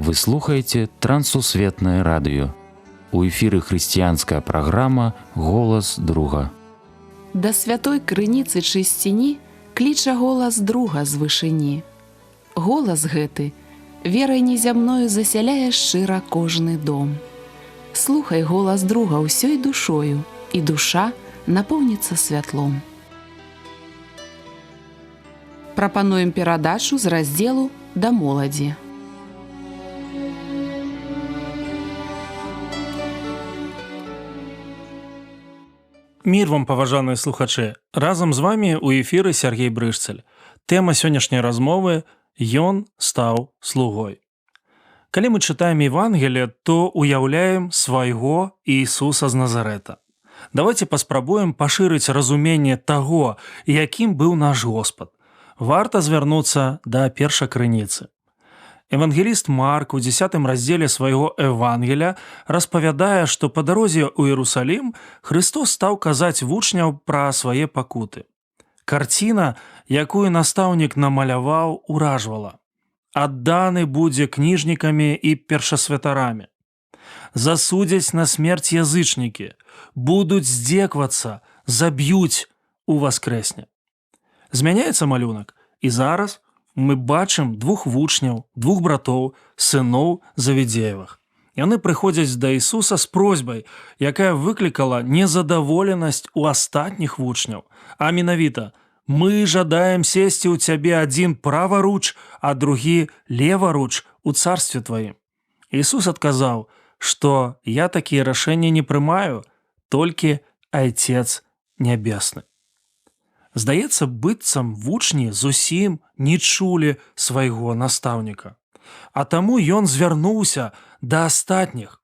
Вы слухаеце Трансусветнае радыё. У эфіры хрысціянская праграма «Голас друга». Да святой крыніцы чысціні кліча голас друга з вышыні. Голас гэты верай незямною засяляе шчыра кожны дом. Слухай голас друга ўсёй душою, і душа напоўніцца святлом. Прапануем перадачу з раздзелу «Да моладзі». Мір вам, паважаныя слухачы. Разам з вамі ў эфіры Сяргей Брышцаль. Тэма сённяшняй размовы «Ён стаў слугой». Калі мы чытаем Евангелие, то уяўляем свайго Ісуса з Назарета. Давайте паспрабуем пашырыць разуменне таго, якім быў наш Господ. Варта звярнуцца да першакрыніцы. Евангеліст Марк у 10 раздзеле свайго Евангеля распавядае, што па дарозе ў Іерусалім Христос стаў казаць вучняў пра свае пакуты. Карціна, якую настаўнік намаляваў, уражвала. Адданы будзе кніжнікамі і першасвятарамі. Засудзяць на смерць язычнікі, будуць здзеквацца, заб'юць у васкрэсне. Змяняецца малюнак, і зараз мы бачым двух вучняў, двух братоў, сыноў Заведзеевых. Яны прыходзяць да Ісуса з просьбай, якая выклікала незадаволенасць у астатніх вучняў. А менавіта: мы жадаем сесці ў цябе адзін праваруч, а другі леваруч у царстве тваім. Ісус адказаў, што я такія рашэнні не прымаю, толькі Айцец Нябесны. Здаецца, быццам вучні зусім не чулі свайго настаўніка. А таму ён звярнуўся да астатніх.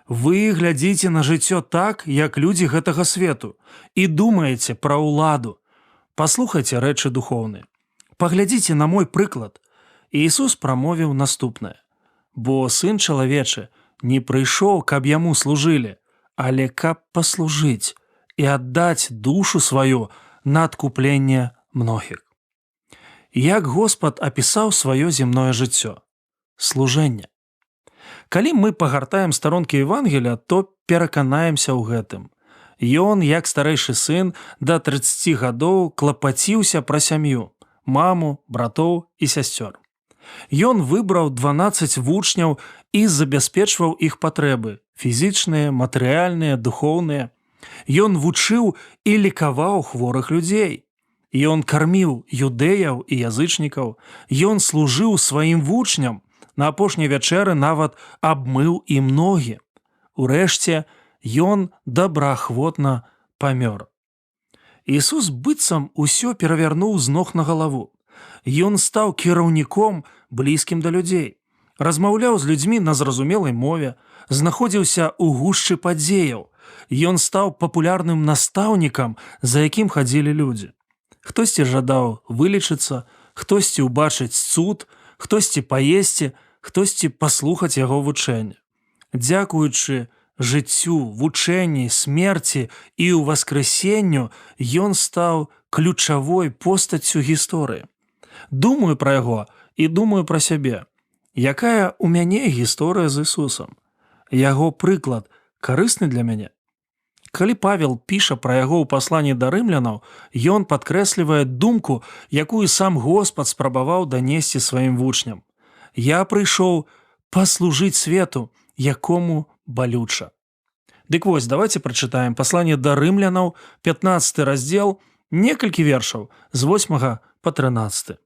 Вы глядзіце на жыццё так, як людзі гэтага свету, і думаеце пра ўладу. Паслухайце рэчы духоўныя. Паглядзіце на мой прыклад. Ісус прамовіў наступнае: Бо Сын чалавечы не прыйшоў, каб яму служылі, але каб паслужыць і аддаць душу сваю на адкупленне многіх. Як Господ апісаў сваё земное жыццё? Служэнне. Калі мы пагартаем старонкі Евангеля, то пераканаемся ў гэтым. Ён, як старэйшы сын, да 30 гадоў клапаціўся пра сям'ю, маму, братоў і сясцёр. Ён выбраў 12 вучняў і забяспечваў іх патрэбы – фізічныя, матэрыяльныя, духоўныя. Ён вучыў і лекаваў хворых людзей. Ён карміў юдэяў і язычнікаў. Ён служыў сваім вучням. На апошняй вячэры нават абмыў ім ногі. Урэшце, ён добраахвотна памёр. Ісус быццам усё перавярнуў з ног на галаву. Ён стаў кіраўніком, блізкім да людзей. Размаўляў з людзьмі на зразумелай мове, знаходзіўся ў гушчы падзеяў. Ён стаў папулярным настаўнікам, за якім хадзілі людзі. Хтосьці жадаў вылечыцца, хтосьці ўбачыць цуд, хтосьці паесці, хтосьці паслухаць яго вучэнне. Дзякуючы жыццю, вучэнні, смерці і ўваскрэсенню, ён стаў ключавой постаццю гісторыі. Думаю пра яго і думаю пра сябе. Якая ў мяне гісторыя з Ісусам? Яго прыклад карысны для мяне? Калі Павел піша пра яго ў пасланні да рымлянаў, ён падкрэслівае думку, якую сам Господ спрабаваў данесці сваім вучням. Я прыйшоў паслужыць свету, якому балюча. Дык вось, давайте прачытаем пасланне да рымлянаў, 15 раздзел, некалькі вершаў з 8 па 13.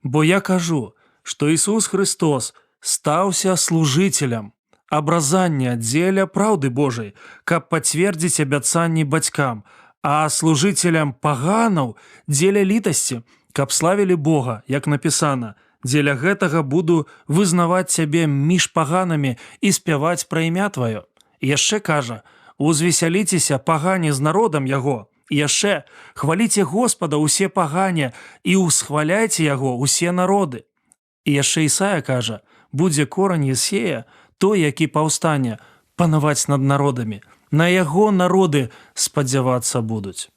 Бо я кажу, што Ісус Христос стаўся служыцелем абразання дзеля праўды Божай, каб пацвердзіць абяцанні бацькам, а служыцелям паганаў дзеля літасці, каб славілі Бога, як напісана: дзеля гэтага буду вызнаваць цябе між паганамі і спяваць пра імя тваё. І яшчэ кажа: узвесяліцеся, пагане, з народам яго. І яшчэ: хваліце Господа, усе пагане, і ўсхваляйце яго, усе народы. І яшчэ Ісая кажа: будзе корань Есея, той, які паўстане панаваць над народамі, на яго народы спадзявацца будуць.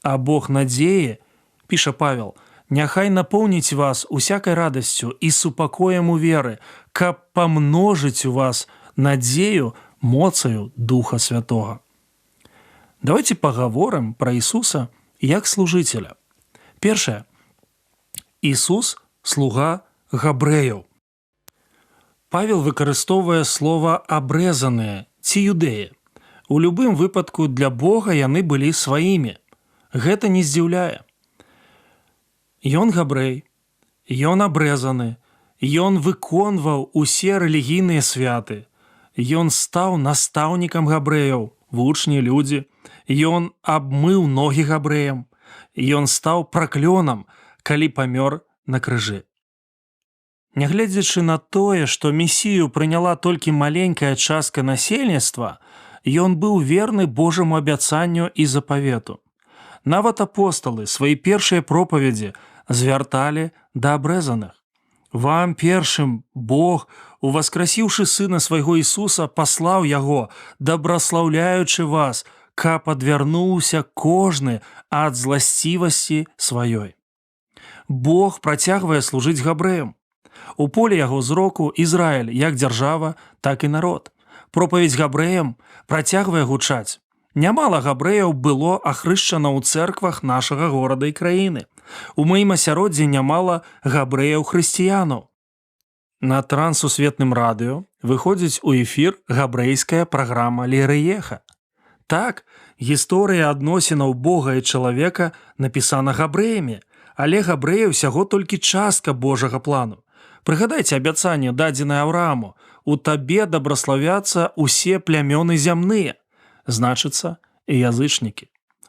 А Бог надзеі, піша Павел, Няхай напоўніць вас усякай радасцю і супакоем у веры, каб памножыць у вас надзею моцаю Духа Святога. Давайте пагаворым пра Ісуса як служыцеля. Першае. Ісус — слуга габрэяў. Павел выкарыстоўвае слова «абрэзаныя» ці «юдэі». У любым выпадку для Бога яны былі сваімі. Гэта не здзіўляе. Ён габрэй, ён абрэзаны, ён выконваў усе рэлігійныя святы. Ён стаў настаўнікам габрэяў, вучні, людзі. Ён абмыў ногі габрэям. Ён стаў праклёнам, калі памёр на крыжы. Нягледзячы на тое, што Месію прыняла толькі маленькая частка насельніцтва, ён быў верны Божаму абяцанню і запавету. Нават апосталы свае першыя пропаведзі звярталі да абрэзаных. Вам першым Бог, уваскрасіўшы Сына свайго Ісуса, паслаў яго, дабраслаўляючы вас, каб адвярнуўся кожны ад зласцівасці сваёй. Бог працягвае служыць габрэям. У поле яго зроку Ізраіль як дзяржава, так і народ. Пропаведзь габрэям працягвае гучаць. Нямала габрэяў было ахрышчана ў цэрквах нашага горада і краіны. У маім асяроддзі нямала габрэяў хрысціянаў. На Трансусветным радыё выходзіць у эфір габрэйская праграма Лерыеха. Так, гісторыя адносінаў Бога і чалавека напісана габрэямі, але габрэі ўсяго толькі частка Божага плану. Прыгадайце абяцанне, дадзенае Аўрааму: «У табе дабраславяцца усе плямёны зямныя», значыцца, і язычнікі.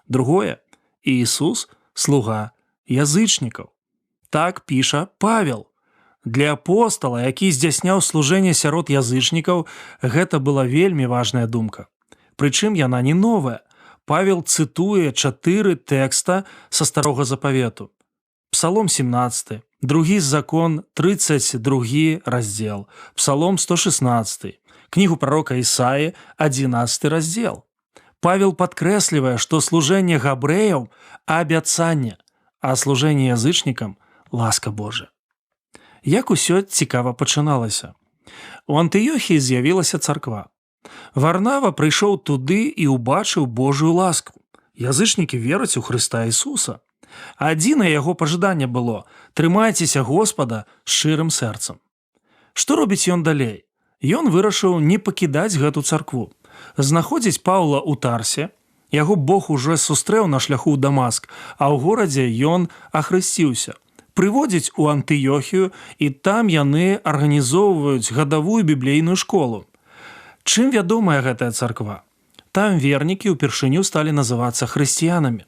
Другое, Ісус — слуга язычнікаў. Так піша Павел. Для апостала, які здзяйсняў служэнне сярод язычнікаў, гэта была вельмі важная думка. Прычым яна не новая. Павел цытуе чатыры тэкста са Старога Запавету. Псалом 17, другі закон, 32 раздзел, Псалом 116, кнігу прарока Ісаі, 11 раздзел. Павел падкрэслівае, што служэнне габрэяў — абяцанне, а служэнне язычнікам — ласка Божая. Як усё цікава пачыналася. У Антыёхіі з'явілася царква. Варнава прыйшоў туды і ўбачыў Божую ласку. Язычнікі вераць у Хрыста Ісуса. Адзінае яго пажаданне было: «Трымайцеся Господа шчырым сэрцам». Што робіць ён далей? Ён вырашыў не пакідаць гэту царкву. Знаходзіць Паўла ў Тарсе, яго Бог уже сустрэў на шляху ў Дамаск, а ў горадзе ён ахрысціўся. Прыводзіць у Антыёхію, і там яны арганізоўваюць гадавую біблейную школу. Чым вядомая гэтая царква? Там вернікі ўпершыню сталі называцца хрысціянамі.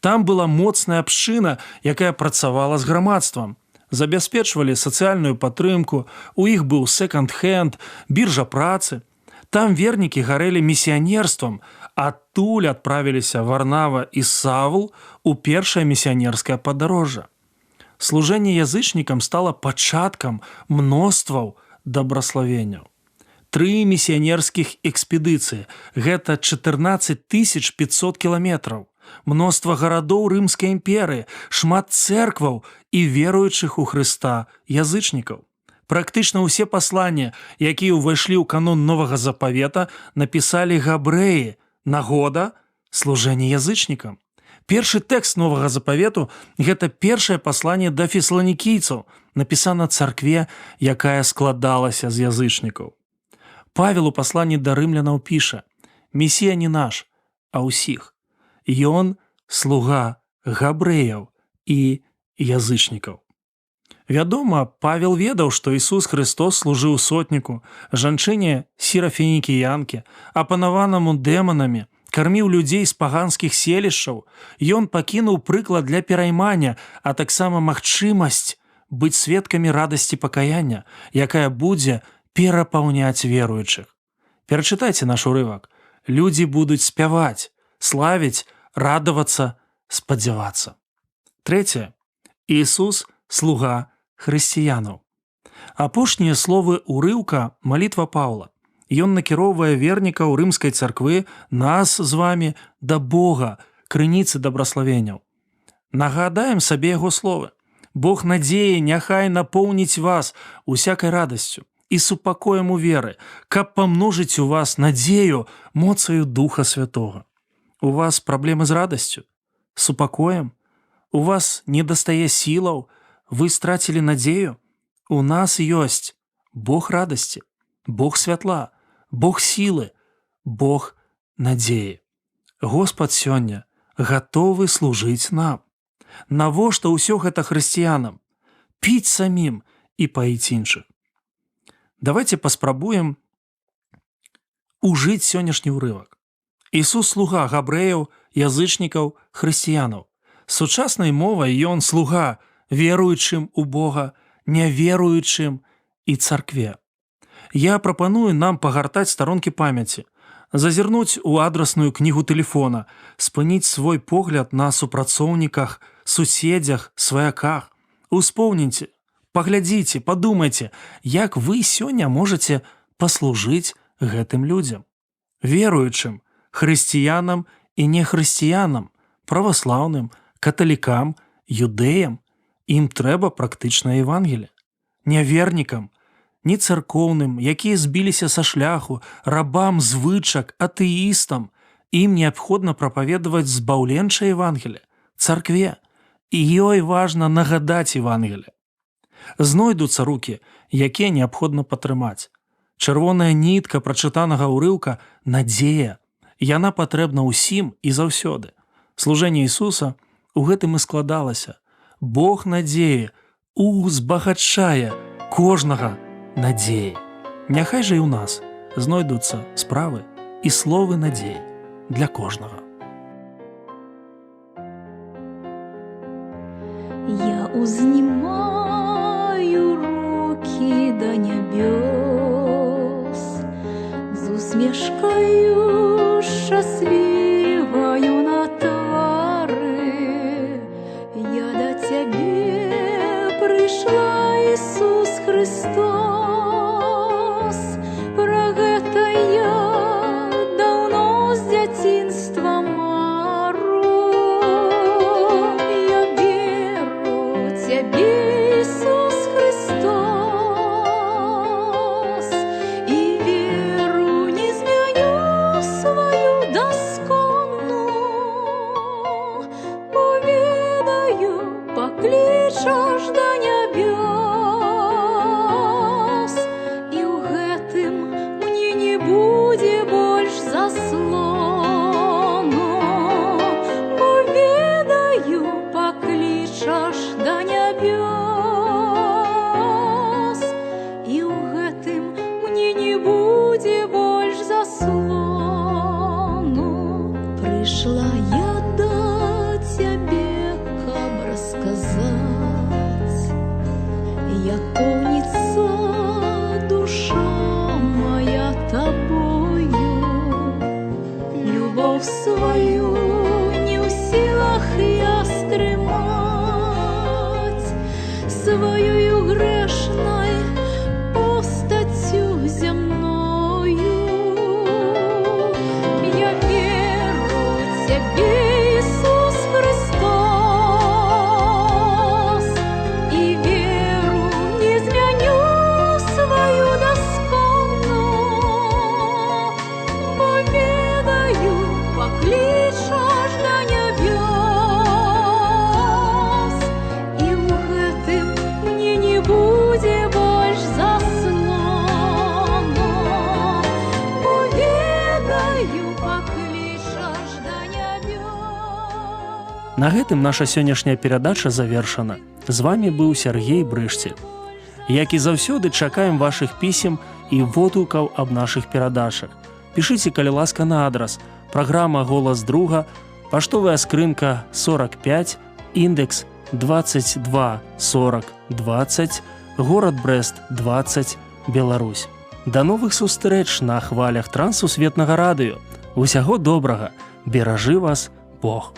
Там была моцная абшчына, якая працавала з грамадствам. Забяспечвалі сацыяльную падтрымку, у іх быў секонд-хенд, біржа працы. Там вернікі гарэлі місіянерствам, адтуль адправіліся Варнава і Савл у першае місіянерскае падарожжа. Служэнне язычнікам стала пачаткам мностваў дабраславенняў. Тры місіянерскіх экспедыцыі — гэта 14 500 кіламетраў, мноства гарадоў Рымскай імперыі, шмат цэркваў і веруючых у Хрыста язычнікаў. Практычна ўсе пасланні, якія ўвайшлі ў канон Новага Запавета, напісалі габрэі, нагода — служэнне язычнікам. Першы тэкст Новага Запавету — гэта першае пасланне да фесаланікійцаў, напісана царкве, якая складалася з язычнікаў. Павел у пасланні да рымлянаў піша: «Месія не наш, а ўсіх». Ён слуга габрэяў і язычнікаў. Вядома, Павел ведаў, што Ісус Хрыстос служыў сотніку, жанчыне сірафенікіянке, апанаванаму дэманамі, карміў людзей з паганскіх селішчаў. Ён пакінуў прыклад для пераймання, а таксама магчымасць быць сведкамі радасці пакаяння, якая будзе перапаўняць веруючых. Перачытайце наш урывак. Людзі будуць спяваць, славіць, радавацца, спадзявацца. Трэцяе. Ісус — слуга хрысціянаў. Апошнія словы урыўка — малітва Паўла. Ён накіроўвае вернікаў рымскай царквы, нас з вами, да Бога, крыніцы дабраславенняў. Нагадаем сабе яго словы. Бог надзеі няхай напоўніць вас усякай радасцю і супакоем у веры, каб памножыць у вас надзею моцаю Духа Святога. У вас праблемы з радасцю, супакоем, у вас не дастае сілаў, вы страцілі надзею. У нас ёсць Бог радасці, Бог святла, Бог сілы, Бог надзеі. Господ сёння гатовы служыць нам. Навошта ўсё гэта хрысціянам? Піць самім і паіць іншых. Давайте паспрабуем ужыць сённяшні ўрывак. Ісус слуга габрэяў, язычнікаў, хрысціянаў. Сучаснай мовай ён слуга веруючым у Бога, няверуючым і царкве. Я прапаную нам пагартаць старонкі памяці, зазірнуць у адрасную кнігу тэлефона, спыніць свой погляд на супрацоўніках, суседзях, сваяках. Успомніце, паглядзіце, падумайце, як вы сёння можаце паслужыць гэтым людзям. Веруючым, хрысціянам і нехрысціянам, праваслаўным, каталікам, юдэям, ім трэба практычнае Евангелле. Нявернікам, не царкоўным, якія збіліся са шляху, рабам звычак, атэістам, ім неабходна прапаведаваць збаўленчае Евангелле, царкве, і ёй важна нагадаць Евангелле. Знойдуцца рукі, якія неабходна падтрымаць. Чырвоная нітка прачытанага ўрыўка — надзея. Яна патрэбна ўсім і заўсёды. Служэнне Ісуса у гэтым і складалася. Бог надзеі узбагачае кожнага надзеі. Няхай жа і ў нас знойдуцца справы і словы надзеі для кожнага. Я узнімаю руки да нябёс з усмешкаю шчасліваю на твары. Я да цябе прыйшла, Ісус Христос, пра гэта я даўно з дзяцінства мару. Я веру цябе, Ісус Христос, і веру не змяню сваю дасконну, бо ведаю, паклічаш да нябёс, і ў гэтым мне не будзе больш заслону, бо ведаю, паклічаш да нябёс, і ў гэтым мне не будзе больш заслону. Прыйшла я да цябе, каб расказаць, як поўніцца душа моя табою. Любоў сваю не ў сілах я стрымаць, сваёю грэшнай постаццю зямною. Я веру цябе, Ісус Христос, і веру не змяню сваю дасконну, бо ведаю, паклічаш да нябёс, і ў гэтым мне не будзе больш заслону, бо ведаю, паклічаш да нябёс. На гэтым наша сённяшняя перадача завершана. З вами быў Сергей Брышцель. Як і заўсёды, чакаем вашых пісем і водгукаў аб нашых перадачах. Пішыце, калі ласка, на адрас: праграма «Голас друга», паштовая скрынка 45, індекс 22 40 20, горад Брэст 20, Беларусь. Да новых сустрэч на хвалях Трансусветнага радыё. Усяго добрага, беражы вас Бог.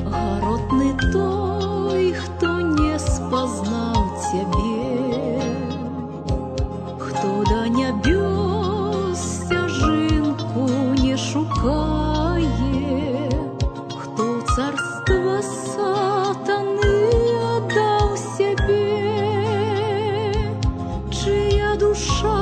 Гаротны той, хто не спазнаў цябе, хто да нябёс сцяжынку не шукае, хто царства душа.